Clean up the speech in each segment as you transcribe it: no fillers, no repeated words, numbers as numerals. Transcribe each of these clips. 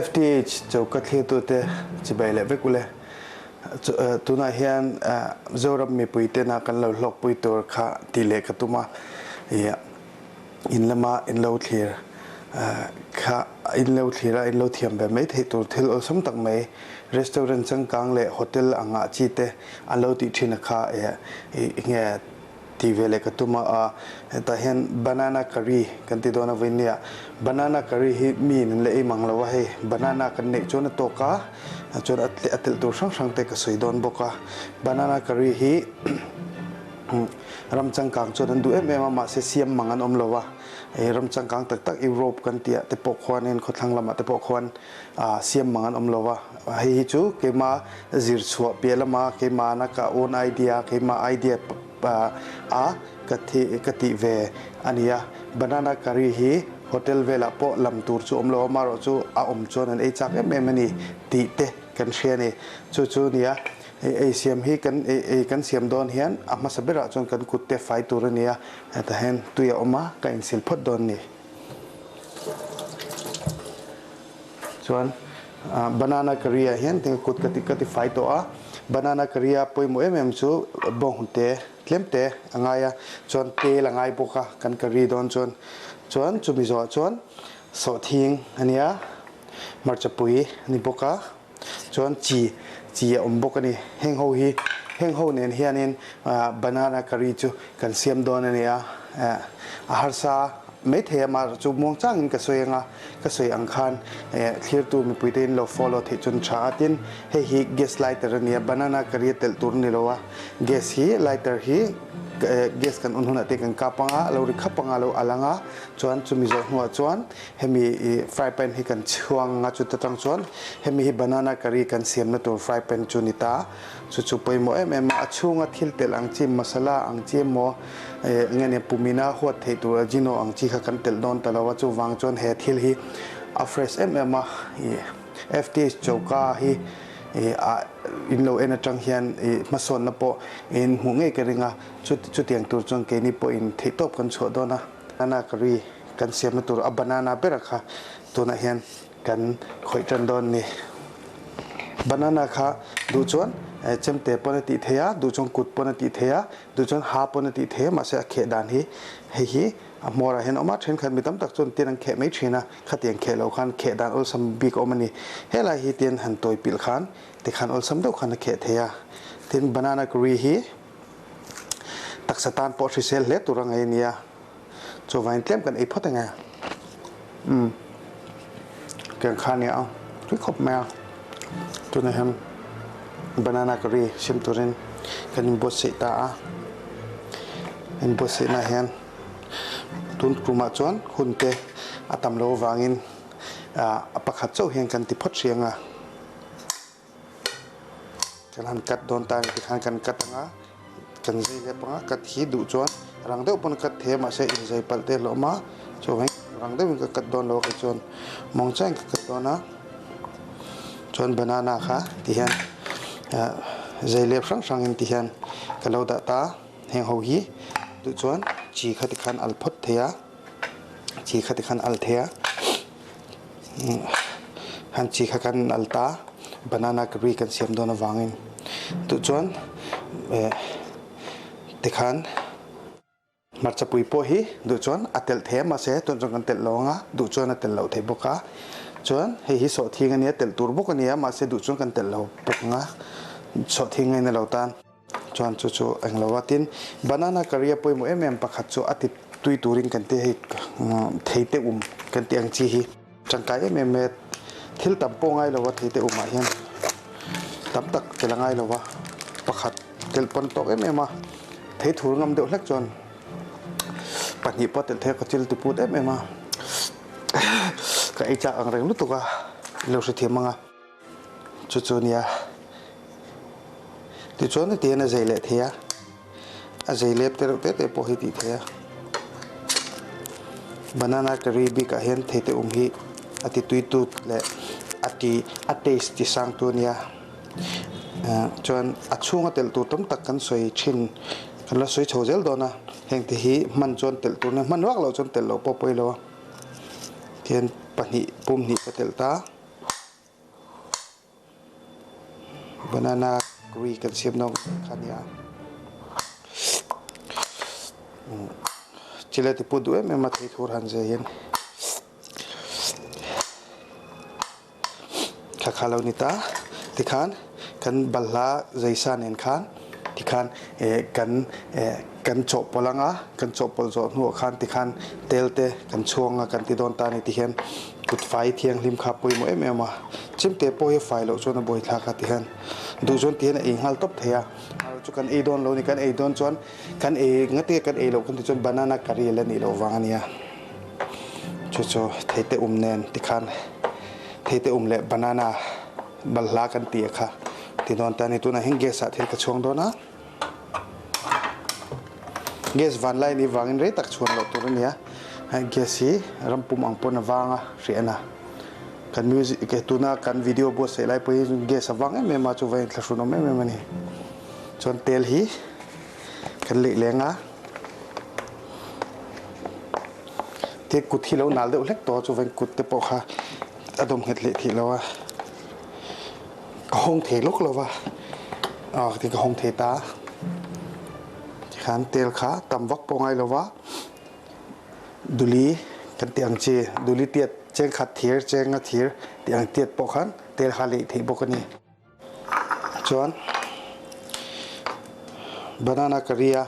FTH choka thlirtute chibai leh vek ule. Tunah hian Zoram mipui tena kan lo hlawkpui tur kha tih leh ka tum a, in lama in lo thlir kha in lo thlir a, in lo thiam ve mai theih tur thil awlsam tak mai restaurant changkang leh hotel angah chi te an lo tih thin a kha nge Ti ve leh ka tum a, hetah hian banana curry kan ti dawn a vawi nia. Banana curry hi mi in an la ei mang lo a hei, banana kan neih chuan a tawk a, chuan a a telh tur hrang hrang te ka sawi dawn bawk a. Banana curry hi ram changkang chuan an duh em em a, mahse siam mang an awm lo a, ram changkang tak tak Europe kan tih ah te pawh khuanin khawthlang lamah te pawh khuan ah siam mang an awm lo a, hei hi chu keima zir chhuah piah lama keimahna ka own idea keima idea a ka thi ka tih ve a ni a, banana curry hi hotel velah pawh lam tur chu awm lo a amaherawh chu a awm chuan an ei chak em em a ni tih te kan hria a ni, chu chu nia hei ei siam hi kan ei ei kan siam dawn hian a hmasa berah chuan kan kut te fai tur a ni a, hetah hian tui a awm a ka insil phawt dawn a ni. Chuan banana curry ah hian tinge kut ka ti ka ti fai tawh a, banana curry a pawimawh em em chu bawnghnute tlem te a ngai a, chuan tel a ngai bawk a kan curry dawn chuan, chuan chumi zawhah chuan sawhthing a nia hmarchapui a ni bawk a. Chuan chi chi a awm bawk a ni. Heng ho hi heng ho nen hianin banana curry chu kan siam dawn a ni a. A harsa maithei a mah chu muang changin ka sawi anga ka sawi ang khan thlirtu mipuite in lo follow theih chuan tha a. Tin hei hi gas lighter a ni a, banana curry a telh tur a ni lo a. Gas hi lighter hi gas kan on hunah te kan kap anga a lo ri khap anga a lo al anga chuan chumi zawh hnuah chuan Hemi i fry pan hi kan chhuang a chuta tang chuan hemi hi banana curry kan siamna tur fry pan chu ni ta. Chu chu pawimawh em em a, a chhunga thil telh ang chi masala ang chi emaw eh nge nia pumina huat theih tur ajino ang chi kha kan telh dawn ta lo a, chuvang chuan he thil hi a fresh em em a. I FTH choka hi i ah in lo en atang hian i hmasawnna pawh in hmuh ngei ka ring a, chutiang tur chuan keini pawhin theihtawp kan chhuah dawn a. Banana curry kan siamna tur a banana bera kha tunah hian kan khawih tan dawn ni. Banana kha duh chuan chemte pawn a tih theih a, duh chuan kut pawn a tih theih a, duh chuan ha pawn a tih theih a, mahse a kheh dan hi hei hi a hmawrah hian a awm a, thenkhat mi tam tak chuan tin an kheh mai thin a, khatiang kheh loh khan kheh dan awlsam bik a awm a ni. Helai hi tin han tawi pilh khan tikhan awlsam deuh khan a kheh theih a, tin banana curry hi taksa tan pawh hrisel hle tur a ngaih a nia. Chuvain tlem kan ei phawt enge. Umm. Keng kha nia a tui khawp mai a. Tunah hian banana curry siam turin kan inbuatsaih ta a. Inbuatsaihna hian tun kumah chuan hun te a tam lo avangin a pakhat chauh hian kan ti phawt hriang a. Kan han cut dawn ta ang tikhan kan cut anga kan zai leh panga cut hi duh chuan rang deuh pawn cut thei a mahse inzai palh te hlawm a chuvangin rang deuhin ka cut dawn lo a kei chuan mawng chiahin ka cut dawn a chuan banana kha tihian ah zai lep hrang hrangin tihian ka lo dah ta heng ho hi duh chuan chi kha tikhan al phawt thei a chi kha tikhan al thei a. Han chi kha kan al ta banana curry kan siam dawn avangin duh chuan eh tikhan hmarcha pui pawh hi duh chuan a telh thei a mahse tun chuan kan telh lo anga duh chuan a telh loh theih bawk a chuan hei hi sawhthing ania telh tur bawk ania mahse duh chuan kan telh lo bawk anga sawhthing a inalo tan. Chuan chu chu eng lo a tin banana curry a pawimawh em em pakhat chu a ti tui turin kan ti hei thei te um kan tih ang chi hi tangkai em em mai a thil tam pawh ngai lo a thei te umah hian tam tak tel a ngai lo a pakhat telh pawn tawk em em a thei thur ngam deuh hlek chuan pahnih pawh telh thei a ka chil ti put em em a ka ei chak ang reng lutuk a ilo hrethiam ang a. Chu chu nia. Tichuan heti hian a zei leh thei a, a zei lep te reuh te te pawh hi tih theih a. Banana curry bikah hian thei te um hi a ti tui tut leh a ti a taste ti sang tu ania. Chuan a chhunga telh tur tam tak kan sawi thin kan la sawi chho zel dawn a, heng te hi hman chuan telh tur nia hman vak loh chuan telh loh pawh pawi lo a. Tihian pahnih pum hnih ka telh ta. Banana curry kan siam nawk kha nia. Chile te pawh duh em em a thei thur han zai hian Thla kha lo ni ta. Tikhan kan balhla zeisa nen khan tikhan kan kan chawhpawlh anga kan chawhpawlh zawh hnuah khan tikhan tel te kan chhuang a kan ti dawn ta a ni tihian kut fai thianghlim kha pawimawh em em a. Chemte pawh hi a fai loh chuan a buaithlak a tihian duh chuan tihian a ei nghal tawp thei a. Chu kan ei dawn lo ni kan ei dawn chuan kan ei ngati kan ei loh kan ti chuan banana curry la nih loh vang a nia. Chu chu theite um nen tikhan theite um leh banana balhla kan tih a kha ti dawn ta a ni. Tunah hian gas ah thil ka chhuang dawn a, gas van lai nih vangin rei tak chhuan loh tur a ni a, gas hi ram pum ang pawn a vang a hriat a, kan music tuna kan video buatsaih lai pawh hi gas a vang em em a chuvangin thlahrun awm em em a ni. Chuan tel hi kan leih leng a. Te kut hi lo nal deuh hlek tawh a chuvain kut te pawh kha a dawm nghet leh theih lo a, ka hawng thei lawk lo va, aw ti ka hawng thei ta a, tikhan tel kha tam vak pawh ngai lo va, duli kan tih ang chi duli tiat chengkhat thir chenga thir tih ang tiat pawh khan tel kha leih theih bawk a ni. Chuan banana curry a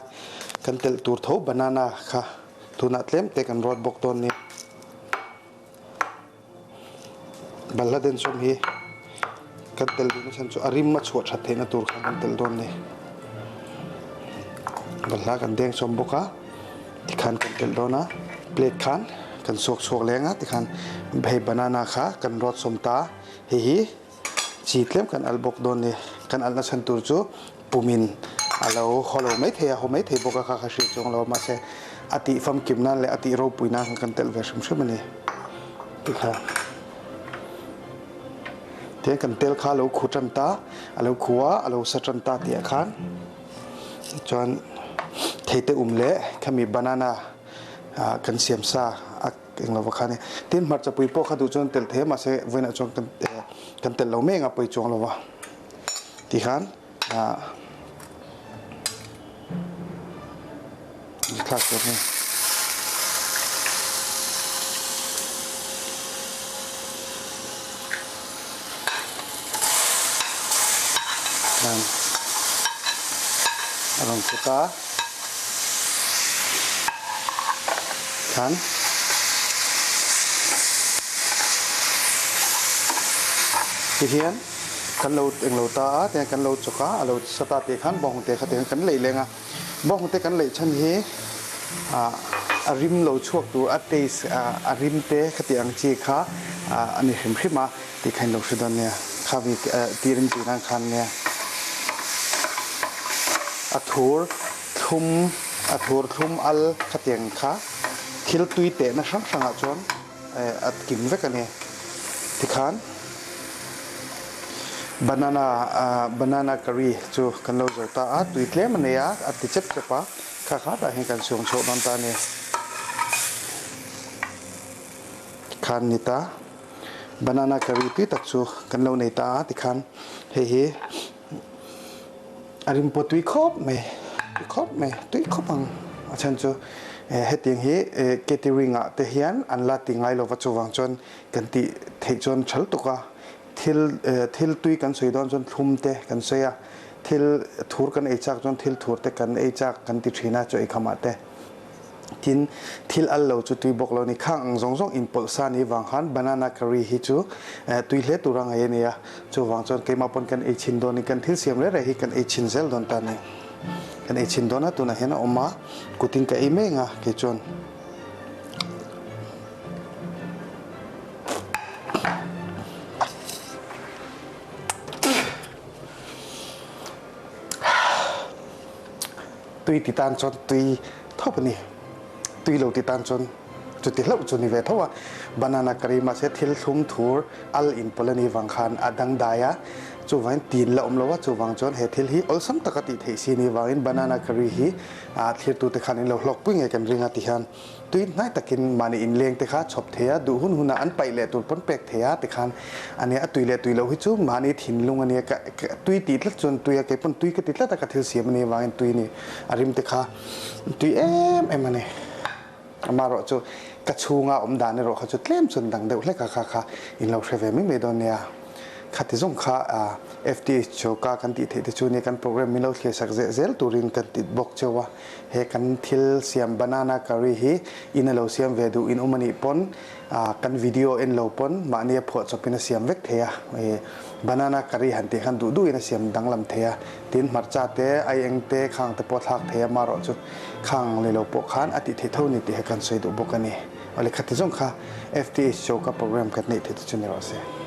kan telh tur tho banana kha tunah tlem te kan rawt bawk dawn nia. Balhla den sawm hi kan telh duhna chhan chu a rim a chhuah that theihna tur khan kan telh dawn ni. Balhla kan deng sawm bawk a tikhan kan telh dawn a plate khan kan suak chhuak leng a tikhan hei banana kha kan rawt sawm ta hei hi. Chi tlem kan alh bawk dawn ni. Kan alhna chhan tur chu pumin a lo haw lo mai thei a, haw mai thei bawk a kha kha hriat chuang lo a, mahse a tih famkim nan leh a tih ropui nan khan kan telh ve hrim hrim a ni tih kha. Tihian kan tel kha a lo khu tan ta, a lo khu a, a lo sa tan ta tih ah khan chuan theite um leh khami banana kan siam sa a Eng lo va kha ni. Tin, hmarchapui pawh kha duh chuan telh thei a, mahse vawiinah chuan kan kan telh lo mek a, pawi chuang lo va ti khan ah thlak tur a ni. A rawn kut a. Khan tihian kan lo englo ta a tihian kan lo chawk a a lo sa ta tih khan bawnghnute kha tihian kan leih leng a bawnghnute kan leih chhan hi ah a rim lo chhuak tur a taste ah a rim te khati ang chi kha ah a ni hrim hrim a tih kha in lo hre dawn nia kha mi tih rim tih nan khan nia a thur thlum a thur thlum al khatiang kha thil tui tehna hrang hrangah chuan a kim vek a ni tikhan banana banana curry chu kan lo zo ta a tui tlem a nei a a ti chep chep a kha kha tah hian kan chhung chhuah dawn ta a ni tikhan ni ta. Banana curry tui tak chu kan lo nei ta a tikhan hei hi a rim pawh tui khawp mai tui khawp mai tui khawp ang a chhan chu hetiang hi catering ah te hian an la ti ngai lova chuvang chuan kan tih theih chuan tha lutuk a thil thil tui kan sawi dawn chuan thlum te kan sawi a thil thur kan ei chak chuan thil thur te kan ei chak kan ti thin a chaw eikham ah te. Tin, thil al lo chu tui bawk lo ni. Khang ang zawng zawng inpawlh sa ni vang khan banana curry hi chu tui hle tur a ngaih a ni a. Chuvang chuan keimah pawn kan ei chhin dawn in kan thil siam reh reh hi kan ei chhin zel dawn ta a ni. Kan ei chhin dawn a, tunah hian a awm a, kutin ka ei mek a kei chuan. Tui ti tan chuan tui thawp a ni. Tui lo ti tan chuan Chuti hlauh chu ni ve tho a, banana curry mahse thil thlum thur al inpawlh a nih vang khan a dangdai a, chuvangin tin la awm lo a, chuvang chuan he thil hi awlsam taka tih theih si nih vangin banana curry hi thlirtute khan in lo hlawkpui ngei kan ring a ti hian tui hnai takin mahni inleng te kha chhawp thei a, duh hun hunah an paih leh tur pawn pek thei a ti khan a nia, a tui leh tui lo hi chu mahni thinlung a nia, ka tui tih tlat chuan tui a, kei pawn tui ka ti tlat a ka thil siam a nih vangin tui a ni, a rim te kha tui em em a ni. Amaherawh chu ka chhunga awm dan erawh kha chu tlem chuan dang deuh hlek a kha kha in lo hre ve mai mai dawn nia. Khati zawng kha FTH choka kan tih theih te chu nia kan program min lo thlir sak zeh zel turin kan ti bawk cheu a. He kan thil siam banana curry hi in a lo siam ve duh in awm a nih pawn kan video en lo pawn mahni a phuah chawpin a siam vek thei a. Banana curry han tih khan duh duhin a siam danglam thei a. Tin hmarcha te, aieng te, khang te pawh thlak thei a, marawh chu khang leh lo pawh khan a tih theih tho ni tih hi kan sawi duh bawk a ni. Awle khati zawng kha FTH choka program kan neih theih te chu ni rawh se.